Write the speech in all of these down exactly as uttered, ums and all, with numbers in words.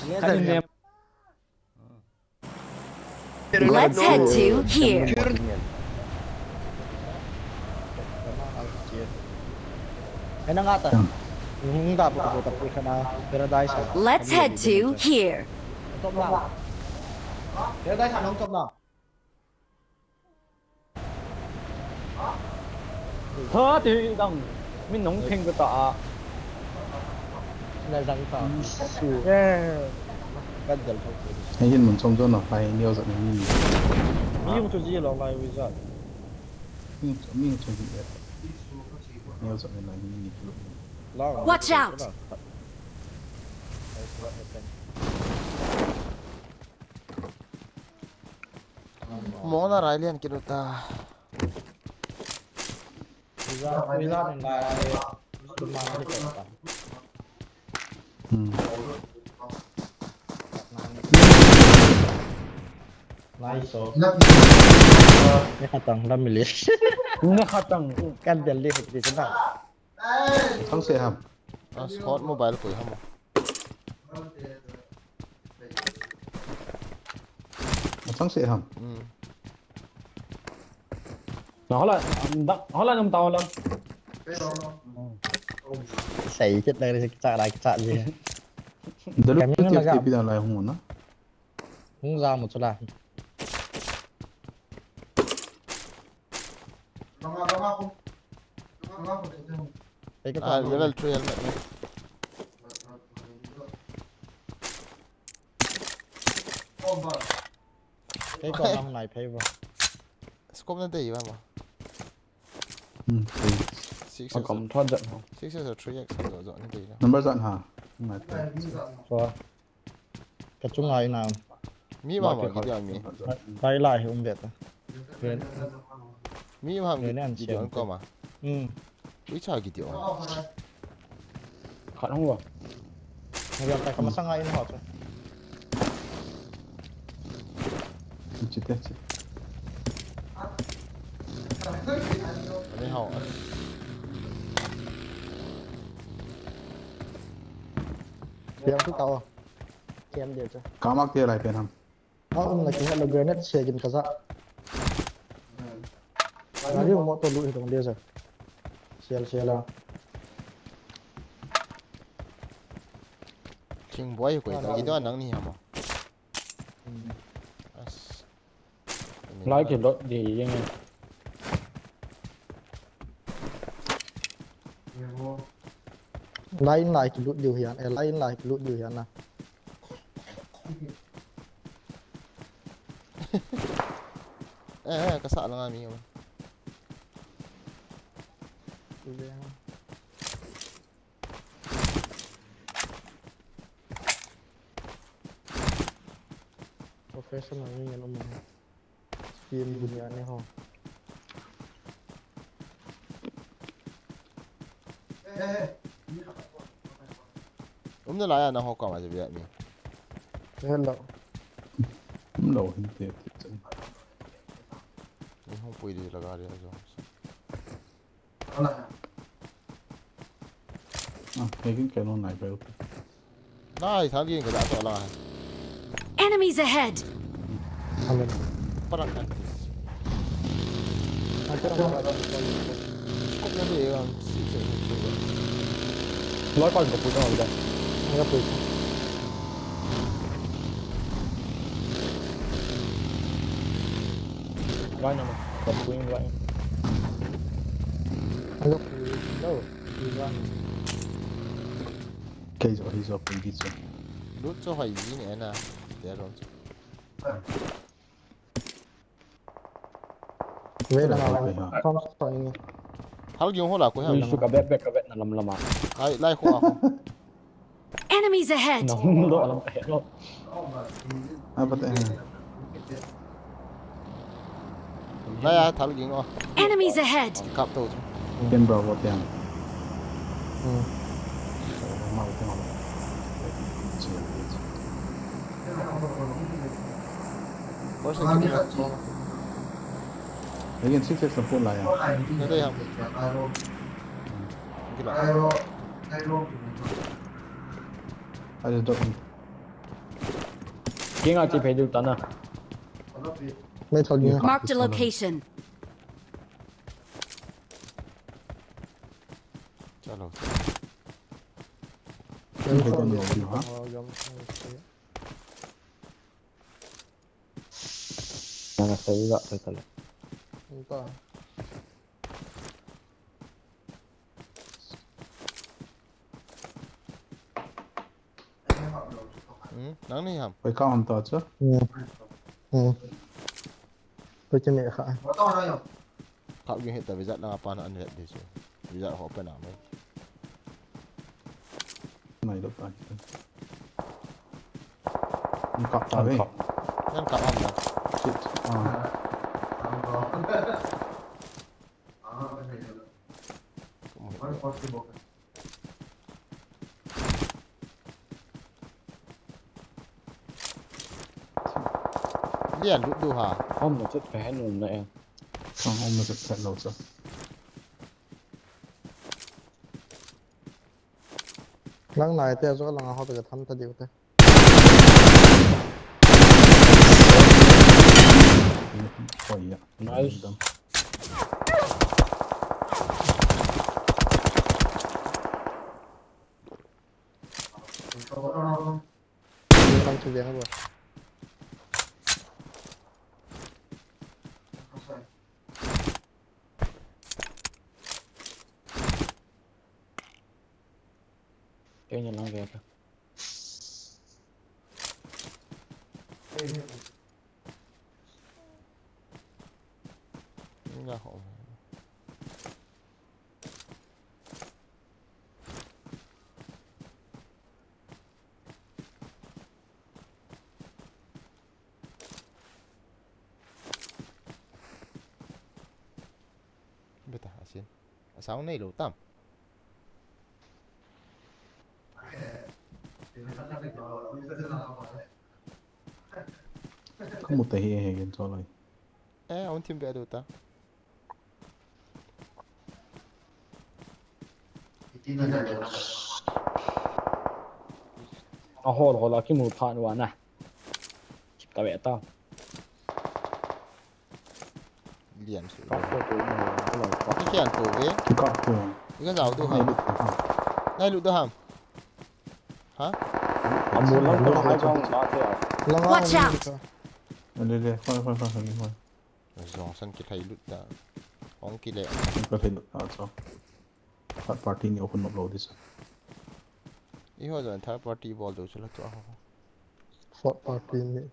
Let's head to here. Let's head to here. Tha ti dang. Min nong theng ka ta a. Na dang ta. Su. Ka dal thau. Hei hin mun chom jo na phai neo jat ni ni kilo. Mi hung chu ji lo lai wi jat. Mi chu mi chu ji ya. Neo jat ni lai ni ni kilo. Watch out. Mona rai lian kilo ta. Visa, visa ni lai, visa ni lai. Hmm. Nice, so. Ni khatang, lam mili. Ni khatang. Kan del li, di sana. Chang se ham. Ah, Scott mobile koi ham. Chang se ham. Hmm. Na hola, da, hola nam ta hola. Sai chet lag re cha ra cha je. Dalu kami na tif lagam. Tif pi dan lai hung na. Hung ja mu chula. Ei ka Ah, pa level three helmet ni. Kei ko nang nai phei bo. Scope na dei ba ma. Hmm. Six A is a, kom thot jat ho. Six is a three X jo jo ni dei la. Number jan ha. Ngai phei. So. Ka chunga ina. Mi ma ma ki dia mi. Pai lai um bet. Ren. Mi ma Ren mi an ki dia siam ko ma. Hmm. Ui cha ki dia. Khat hung wa. Ngai ka masang ai na ho cha. Chi te chi. Ani hao. Piang tu tao. Kem dia cha. Kamak te lai pen ham. Ha, um, na ki helo grenade se gin kaza. Nari mo to lu hi dong dia cha. Sial sial a. King boy ko ita gido nang ni hama. As. Lai ki lot di jeng. Line lai ki lut diu hian, eh, line lai ki lut diu hian na. Eh, eh, ka sa langa mi. Professional ni yan um. Team bunya ne ho. Um na la ya na ho ka ma je bia mi. Hello. Um lo hin te te. Ni ho pui di la ga ri jo. Ah, hei kin kei nung nai bel. Nai, thang kin ka da to la. Enemies ahead. Amen. Parak kan. Kop na de ang si se. Loi pa ko pu na da. Nga pu. Vai na ma. Ko pu in vai. Hello. Hello. Kei jo hi jo pui di chu. Lut chu hoi ji ne na. Te ro chu. Ve na ma. Kom sa ni. Hal gyung ho la ko ha. Ui su ka bet bet ka bet na lam lama. Lai lai ho a ho. Enemies ahead. Na hung do alam ahead lo. Ah, pati, eh. Lai a thal ging o. Enemies ahead. Kap to. Ken bro, what then? Hmm. Bos ni kini. Again, six X na phone la ya. Nade ham. Gila. I just don't. Kinga chi phei diu ta na. Mei thol ding. Marked a location. Chalo. Mei thol ding. Nana sei ga sei tala. Hmm, nang ni ham. Koi ka hon ta chu. Hmm. Hmm. Koi chu me kha. Kap ging hita visa langa pa na an vet di chu. Visa ho pa na mai. Nai lo ta. Ni kap ta ve. Nan kap ham na. Shit. Ah. Kamu hita. Lian lut du ha. Om na chet phe nu na e. Sang om na chet phe lo chu. Lang nai te jo lang a ho te tham ta diu te. Koi ya. Nice. Dam. Ni pan chu veng bo. Kei ni lang ve ta. Nga ho. Beta asin. Asang nei lo tam. Kamu ta hi he gen cho lai. Eh, un thim be do ta. A hol hol a kimu phan wa na. Kip ta ve ta. Lian su. Ka ko tu ni ko lo ko. Ni kian tu ve. Ka tu. Ni ka zau tu ha. Nai lut ta. Nai lut da ham. Ha? Amu lang ko hai jong ba te. Lang Watch a out! Le le. Khoi khoi khoi khoi khoi. Zong san ki thai lut da. Ong ki le. Ka thai lut ta cho. Third party ni open up lo this. I ho zong third party bol do chu la tu a ho. Fourth party ni.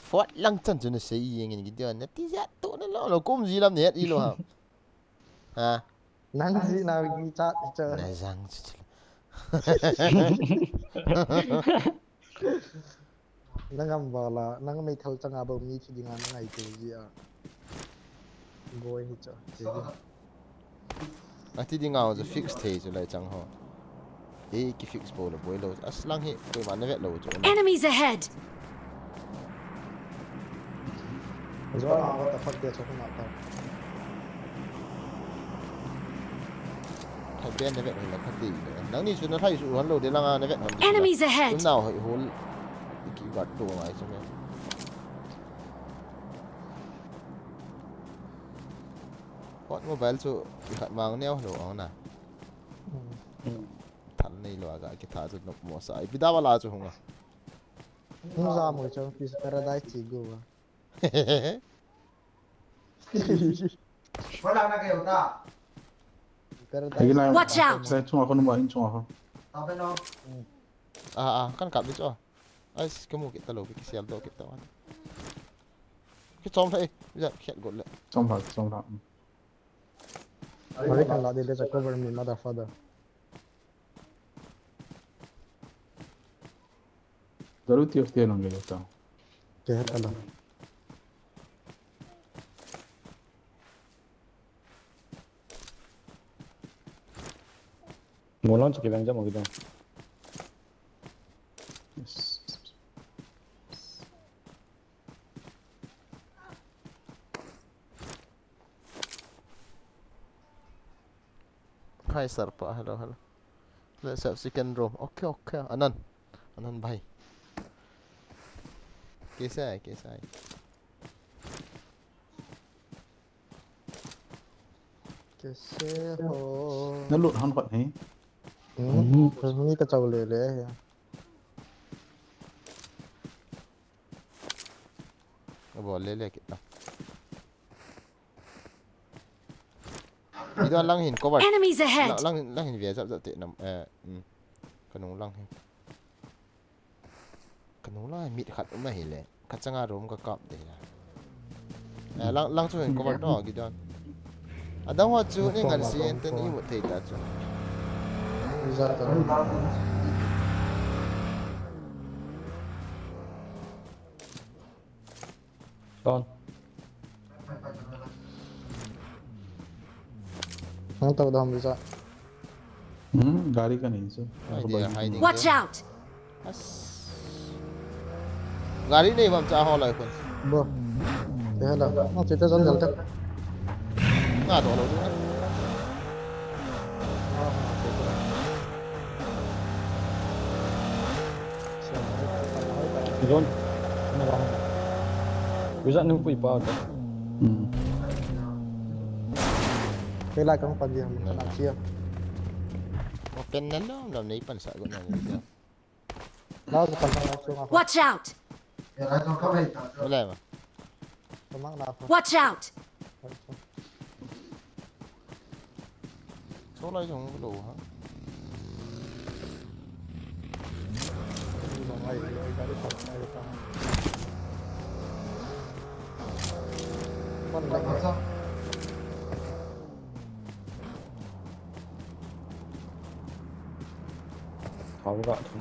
Fort lang chan chu na sei i ngin ki dia na ti ja tu na lo lo kum ji lam ne i lo ha. Ha. Nang ji na gi cha ti cha. Na zang chu chu. Nang am ba la, nang mei thal changa ba mi thi dinga nang ai tu ji a. Boi hi cha. A ti dinga ho chu fix thei chu lai chang ho. E ki fix bo lo boi lo. Aslang hi koi ma na vet lo chu. Enemies ahead! Zo na ba ta phak te chok na ta. Khai ben na vet lo kha ti le. Nang ni chu na thai su han lo de langa na vet han. Enemies ahead! Tun nau hoi hol. Ki gat tu ngai chu me. Hot mobile chu i khat mang neo lo ang na. Thal nei lo aga ki tha chu nok mo sa. I pida wala chu hunga. Hung za mo chang peace paradise ti go ba. Lagi Paradise. na. Watch out! Sai chunga ko numa in chunga ko. Ah ah kan kap di chu. Ai kamu kit ta lo ki sial do kit ta wan. Ki chom thei. Ja khiat gol le. Chom pha chom pha. Mari kan la de de cover me motherfucker. Daru tiok tiok nang gelo ta. Ke ta la. Mo lang chu ki bang ja mo ki bang. Hi sir pa, hello hello. Let's have second room. Okay okay. Anan. Anan bhai. Kisa, kisa. Kisa ho. Na lut han khat hi. Hmm, ni ka chau le le. Abo le le kita. Ido lang hin cover. Enemies ahead. Lang, lang, lang hin ve jap jap te nam, eh, um. Ka nung lang hin. Ka nung lang mit khat um ahi le. Ka changa room ka kap te ya. Eh, lang, lang chu hin cover to, Gideon. Adang ho chu ni ngan si en ten i mut thei ta chu. Don. Hung tau dam bisa. Hmm, gari ka nei chu. Ai, dia hiding. Watch out! As. Gari nei bam cha ho lai khun. Bo. Te hala. Ma che te jan jal te. Nga do lo du. Zon. Wizard nung pui pa ka. Hmm. Kailan kang pag-iam, na chia. Open na lom lom na ipan sa ko na. Watch out! Wala ba? Watch out! Solai jong lo ha. Thau ga thum.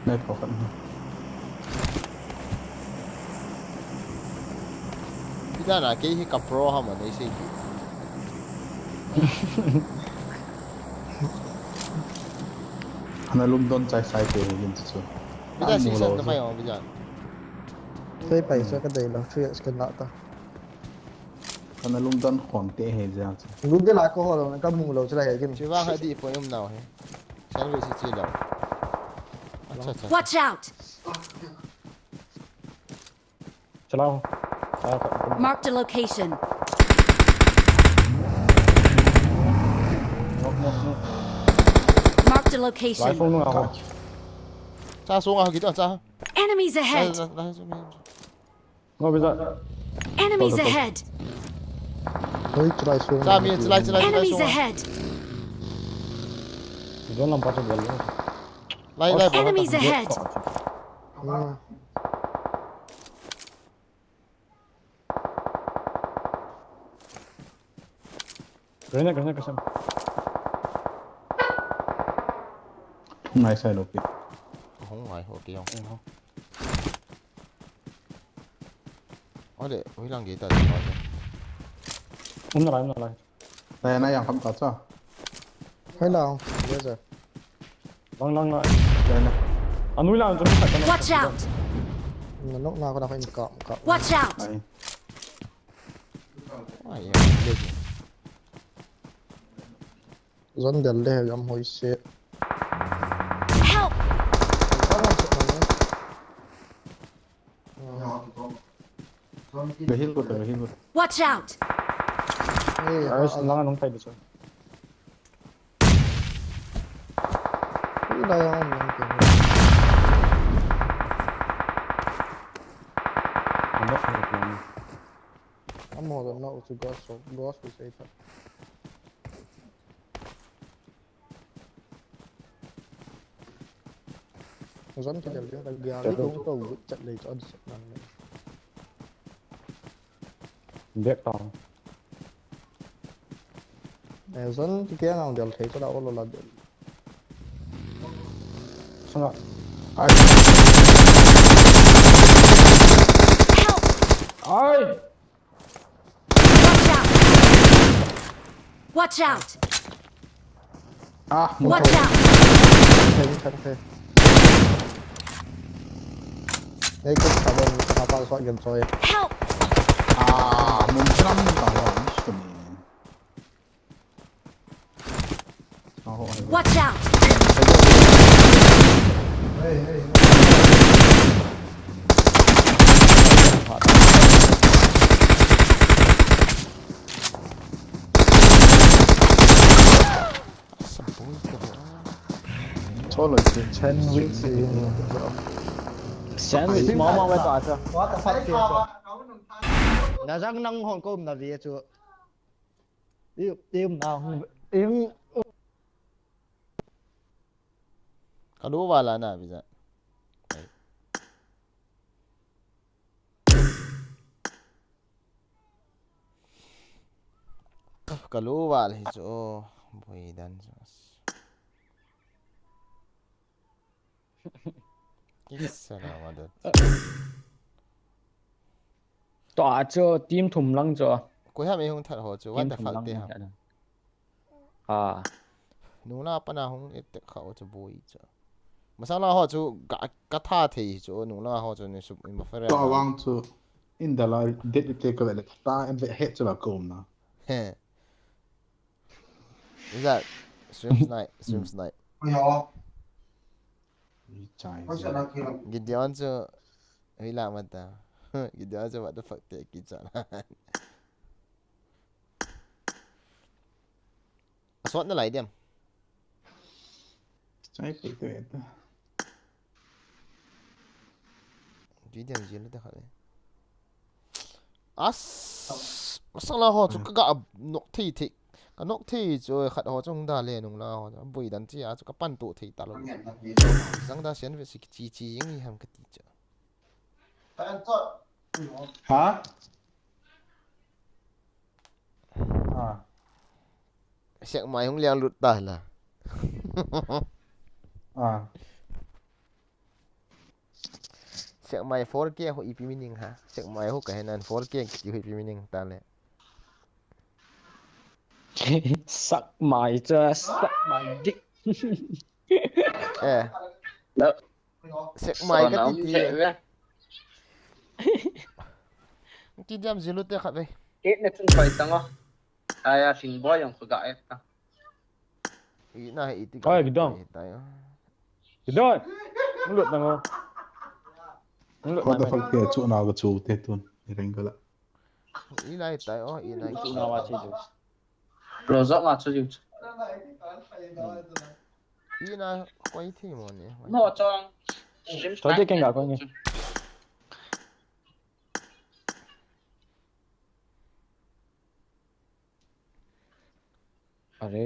Nai pho kan. Pida na kei hi ka pro ha ma nei sei ki. Ana lum don chai sai te hin chu. Pida si sa na mai ong pida. Sei pai sa ka dei lo, three X kan la ta. Kana lum don khom te he jang chu. Lum de la ko ho lo, ka mu lo chu la he gim. Chi vang ha di po yum nau he. San ve si chi lo. Acha, acha. Watch out! Chalao. Marked a location. Knock, knock, knock. Marked a location. Lai sung nung a ho. Cha sung a ho kit cha. Enemies ahead! Lai, lai, lai, sung a ho. Ngo biza. Enemies ahead! Hoi, chulai sung. Cha mi, chulai, chulai, chulai. Enemies ahead! Zone lam pa chu bol lo. Lai, lai, bol. Enemies ahead! Hmm. Grenade, grenade, grenade. Ngai sai lo pi. Hung ngai ho pi hung. Hung ho. Ole, ui lang ge ta. Um na lai, um na lai. Lai na yang kham ta cha. Hai lang, yes sir. Lang lang na. Lai na. Anui lang chu khat na. Watch out! Na nok na ko na ko in ka ka. Watch out! Ai. Ai, ya, lagi. Zon del de yam hoi se. Help! Gahil ko ta, gahil ko ta. Watch out! Hey, guys, ah, lang anong tayo dito. Ila yang lang tayo. Ano, ano, ano? Amo da na uchu gas so, gas ko sai ta. Zon kidel dia, lagi ari kong to, chat le, chat le. Back down. Eh, zon kiti ang del thei, chala olo la del. Sanga. Ai. Help! Ai! Watch out! Watch out! Ah, watch out! Thei, thei, thei. Ei, kut sa don, sa pa so gen choi. Help! Ah, mun tram ta ho, isu ni. Watch out! Sandwich mama wai ta cha. Na jang nang hon ko na ve chu. Im, im na hon, im. Kalu wala na visa. Kalu wala hi chu, boi dan chu. Kisa na ma dot. Tua chu team thum lang chu. Koi ham ei hung that ho chu, what the fuck te ham. Ah. Nungla pana hung attack kha ho chu boi chu. Masang la ho chu ka, ka tha thei chu, nungla ho chu ni sup in ma fere. Tua vang chu in da la det te ka le ta em be he chu la ko na. He. Is that stream snipe, stream snipe. Gideon chu, hila mata. Gideon chu what the fuck te kicha. Asot na lai diam. Chai pe to eta. Di diam jil ta khale. As, masang la ho chu ka ga nok thei thei. Ka nok thei chu khat ho chu hung da le nungla ho. Boi dan chi a chu ka pan to thei ta lo. Jang da sian ve si chi chi jing ni ham ka ti cha. Ha? Ah. Sek mai hung liang lut ta la. Ah. Sek mai four K ho ipi meaning ha. Sek mai ho ka henan four K kiti ho ipi meaning ta le. Suck my, just suck my dick. Eh. Sek mai ka ti ti. Ti diam jilu te khat ve. Eight na chun koi tang o. Aya sing boy ang ko ga et ta. I na he iti. Oi, Gideon. Gideon. Mulut nang o. Mulut nang. What the fuck te chu na ga chu te tun. Reng ga la. I na tai o, i na chu na wa chi. Lo zo nga chu ju. I na koi thi mo ni. No chong. Stream. Choi de ken ga ko ni. Are.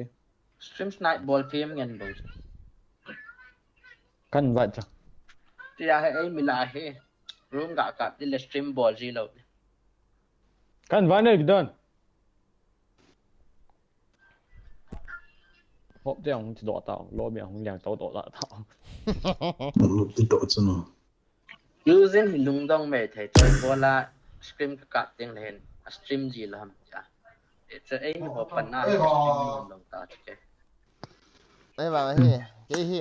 Stream snipe bol phim ngen bol. Kan vat cha. Tia he ei mila he. Room ga kap ti le stream bol ji lo. Kan vat ne don. Hop te ang ti do ta. Lo mi ang yang to do ta ta. Ti do chu no. Using hi lungdong mai thei choi bola stream ka kap teng le hin a stream ji lo ham cha. E cha ei ni ho pan na stream lung ta che. Ei ba hi, ke hi.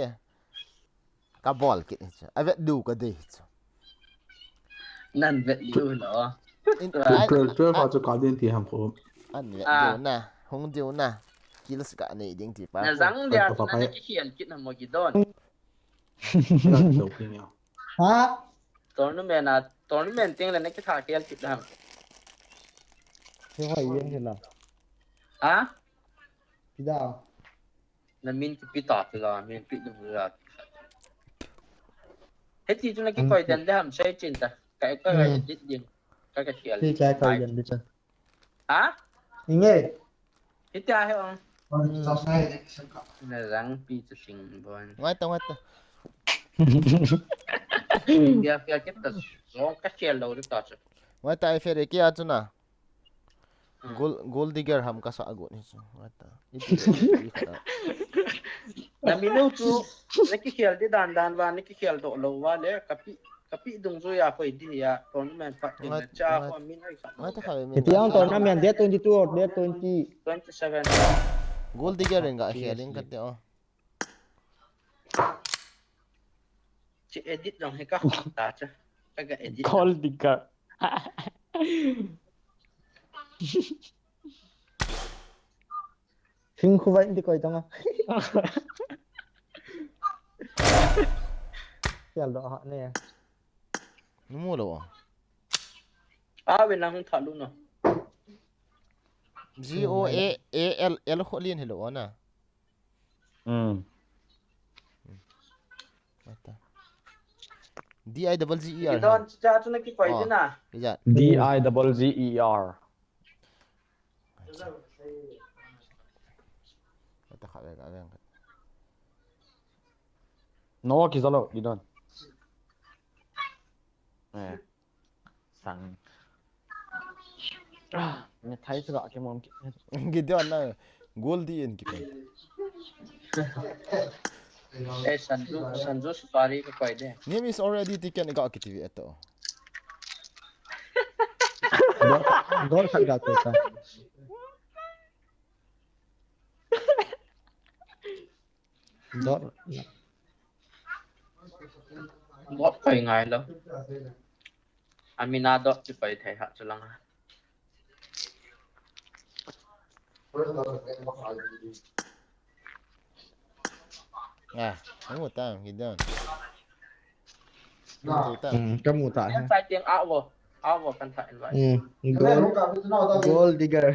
Ka bol kit hi cha. A vet du ka dei cha. Nan vet liu lo. Twelve, twelve a chu ka din ti ham ko. An vet du na, hung diu na. Kills ka nei ding ti pa. Na jang dia na ki hian kit na mo ki don. Ha? Tournament a, tournament teng le na kitha khel kit ham. He hoi yen he la. Ha? Pida. Na min kipi ta ti la, min pi dum la. Heti chu na kikoi den de ham sei chin ta. Ka ka edit ding. Ka ka khel. Pi ka koi den de cha. Ha? Inge. Hitia hi ong. Na jang pi chu sing bon. Ngai ta, ngai ta. India fia kit ta zong ka share lo ta chu. Ngai ta ai fere kia chu na. Gold, gold digger ham ka sa got ni chu. Ngai ta. Na minu chu na ki khel di dan dan va, na ki khel do lo va le ka pi. Ka pi dungjuia koi di a tournament pat tin na cha ko min ai kha. Ngai ta kha ve min. Iti ang tournament date twenty-two or date twenty? Twenty-seven. Gold digger in ga khel in ka ti o. Chi edit jong he ka hon ta cha. Ka ga edit. Gold digger. Hing khu vai ndi koi tanga. Tel do ha ne. Numu lo. A ve na hung tha lu no. G O A A L L kho lien hilo na. Hmm. Ata. D I double G E R. Don cha chu na ki koi dina. Ija. D I double G E R. Ata kha ve ka ve. No, ki zalo, ki don. Eh. Sang. Ah, mithai chu ga ki mom ki. Gideon na gold in ki. Eh, Sanju, Sanju Supari ka koi de. Name is already taken ga ki T V ato. Gold, gold khat ga ko ta. Dot. Bot koi ngai lo. Amina dot chu koi thei ha chu lang. Ah, kamu ta, Gideon. Kamu ta. Hmm, kamu ta. Kan sai tiang a wo. A wo kan sai invite. Hmm, gold, gold digger.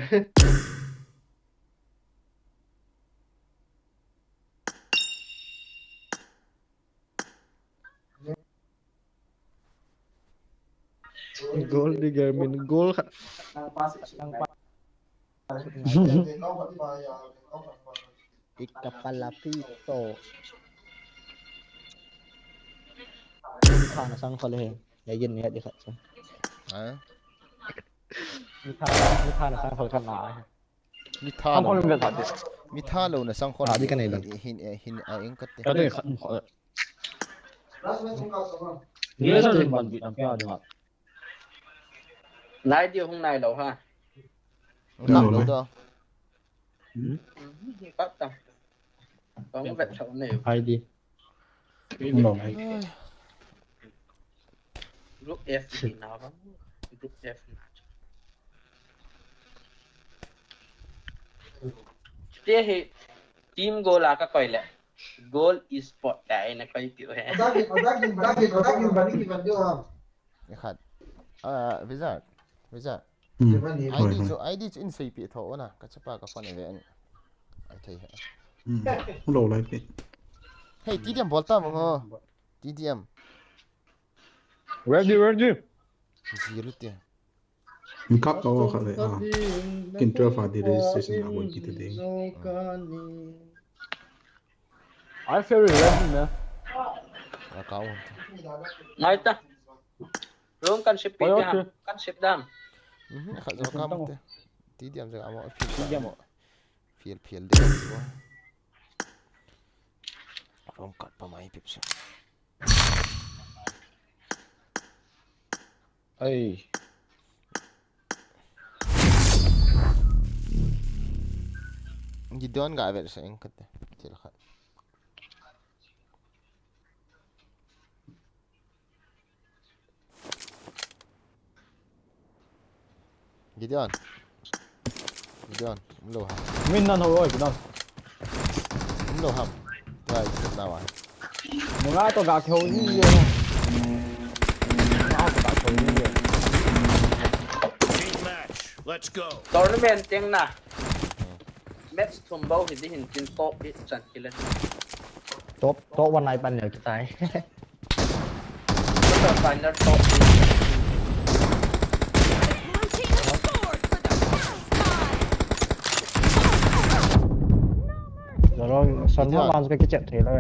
Gold digger min gold khat. Ikapala pito. Ikana sang kole he. Ya yin ya di khat sa. Ha? Ikana, ikana sang kole khat na. Mi tha lo. Mi tha lo na sang khon. Adi ka nei lo. Hin, hin, a eng kate. Ka dei khat mo. Ni sa rin ban bi tam pia ding. Nai di hung nai lo ha. Hung lo do. Hmm? Pat ta. Tong vet chau nei. Ai di. Group F ni na ba. Group F na. Te hi team goal a ka koi le. Goal esport ka ina koi tiu he. Ekhat. Ah, Vizar. Vizar. Hmm. I D chu, I D chu in sei pi tho na. Ka chapa ka phone ve an. Ai thei he. Hmm. Lo lai pi. Hey, T D M bol ta mo. T D M. Ready, ready. Zero te. Kap ka wa kha le. Ah. Kin twelve a di registration a bol kit te. I feel ready, man. Account. Ngai ta. Room kan ship pi ha. Kan ship dam. Mhm, kha jo kam te. T D M jo amo, T D M amo. Fiel, fiel de. Room kat pa mai pip sa. Ai. Gideon ga vel sa eng kate. Til khat. Gideon. Gideon, um lo ham. Min nan ho oi, Gideon. Um lo ham. Tua i na wa. Nunga to ga kho ni ye. Nunga to ga kho ni ye. Team match. Let's go. Tournament teng na. Hmm. Match thum bou hi di hin tin top eight chan kile. Top, top one nai pan le kitai. Quarter final top eight. Blue team has scored for the first time. Zalong, son ma ban ka kichet thei lo.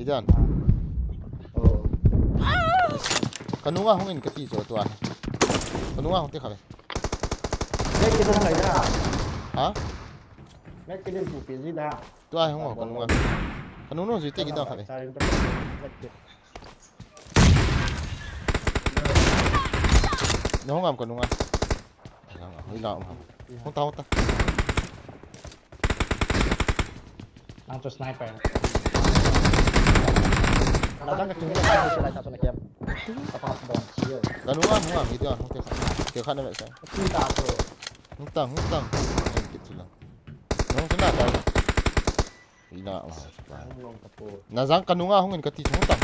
Idan. Oh. Ka nunga hung in ka ti jo tua. Ka nunga hung te kha le. Dei ki dong lai da. Ha? Dei ki dong pu pi ji da. Tua hung ka nunga. Ka nunga ji te ki da kha le. Na hung am ka nunga. Hung ta, hung ta. Nang chu sniper. Na dang ka king ka lai ta chu na kem. Ka pa don chiu. Ka nunga hung am video hung te. Ke khan na sa. Ki ta chu. Hung ta, hung ta. Hung kit chu la. Hung chu na ta. Ina ma. Na jang ka nunga hung in ka ti hung ta.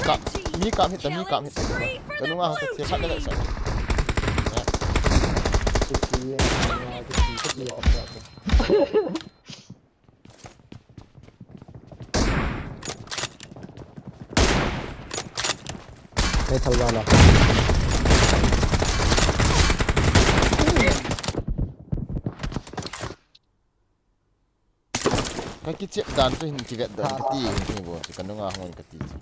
kap, mi kap hita, mi kap hita. Ka nunga hong ka thia khat le ka sa. Hey, thal wala. Ka kichep dan chu hin kivet doh in kati, ni bo, chu ka nunga hung in kati chu.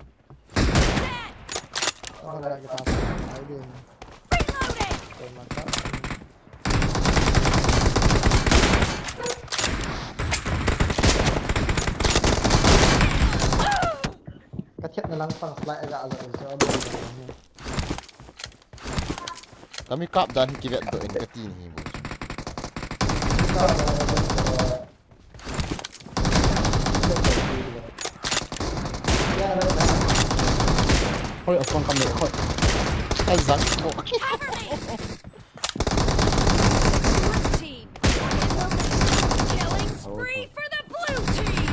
Ka thiatna lang pang slide a ga a ga in chu a bol a. Ka mi kap dan hi kivet doh in kati ni hi bo. Hoi, a phone kam le, hoi. Ka zang ko. Blue team. Killing spree for the blue team.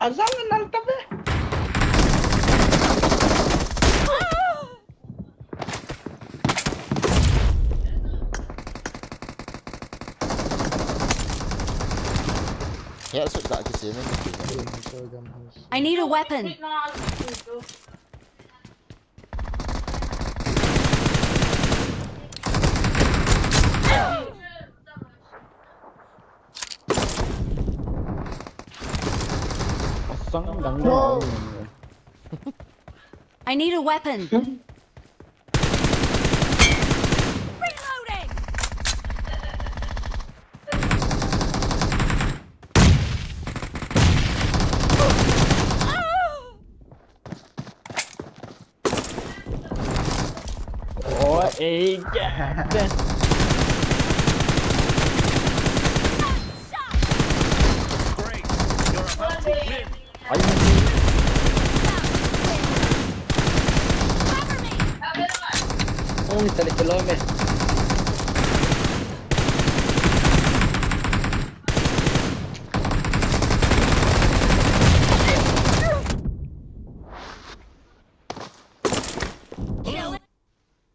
Azang nang tabe. He, sut da kisi ni. I need a weapon. Asang dang dang. I need a weapon. Reloading. Oh, eh, yeah. Ai. Oi, tali kilome.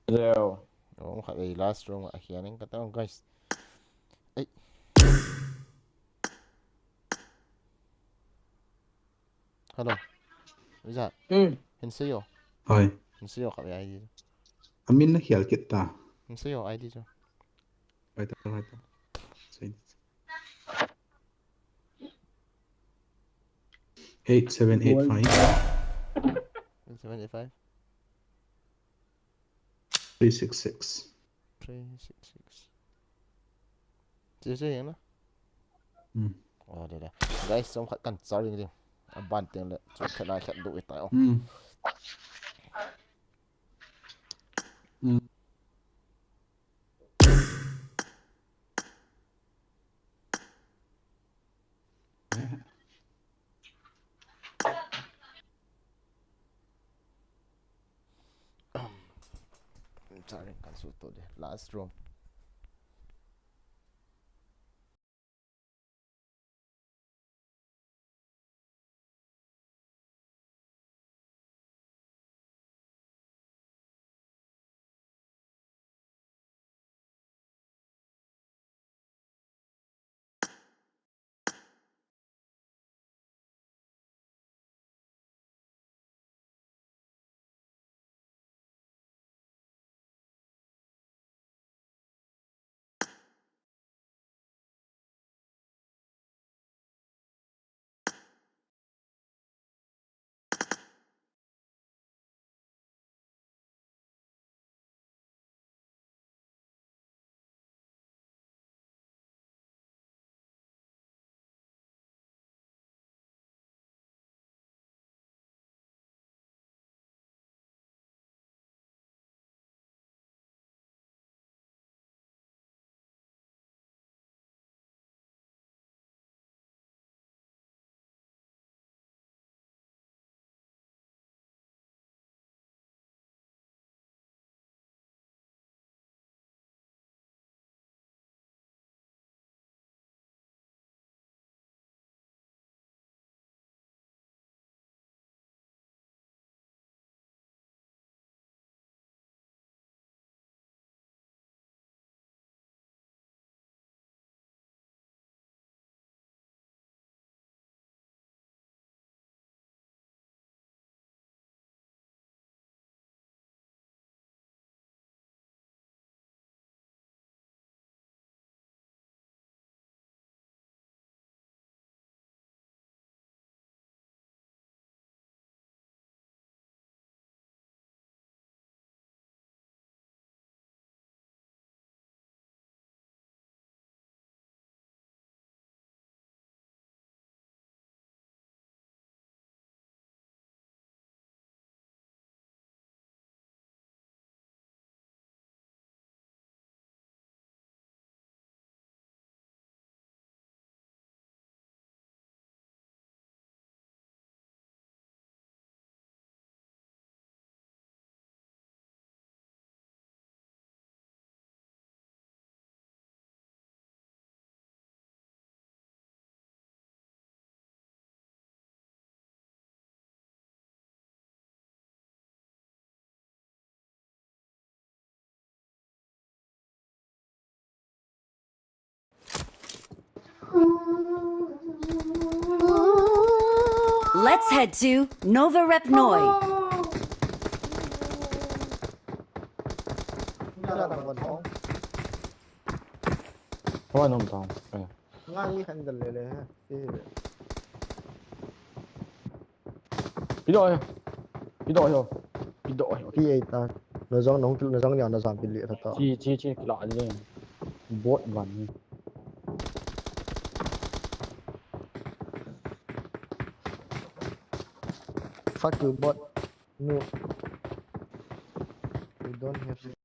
Leo. Oh, khat ei last round a hian in ka tao, guys. Ei. Hello. Iza. Hmm. Hin seiyo. Hoi. Hin seiyo khat ei I D. Amin na hial kit ta. Hin seiyo I D chu. Hoi ta, hoi ta. Sei. Eight seven eight five. Eight seven eight five. Three six six. Three six six. Che che yang na. Hmm. Oh, de de. Guys, som khat kan char ding ding. Aban teng le, chu khat lai khat du i tai o. Hmm. Hmm. Charging kan su to de. Last room. Let's head to Nova Rep Noi. Hoi, nom tang. Ngai handle le le. Pido yo. Pido yo. Pido yo. Pi ei ta. Na jong nong kil na jong ya na jam pili ta ta. Chi chi chi kila le. Bot van. Fuck you, bot. No. We don't have